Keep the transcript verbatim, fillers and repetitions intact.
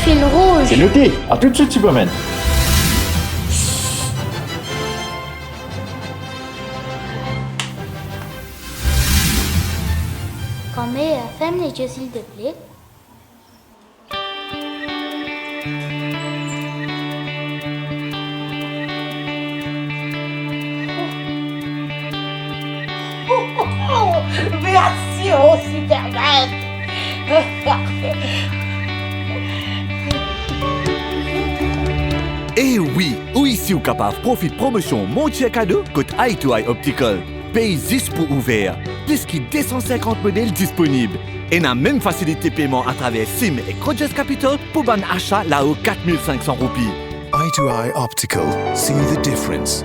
Fil rouz. C'est noté. À tout de suite, Superman. Kan meyer ferm lezie, silteple. Merci, oh, Superman. Eh wi, ou isi ou kapav profit promosion Mon Tier Kado kot Eye to Eye Optical. Pey zis pou ouver. Plis ki de san sinkant model disponib. Ena mem fasilite peyman atraver sim ek Rogers Capital pou bann asa lao kat mil sink san roupi. Eye to Eye Optical. See the difference.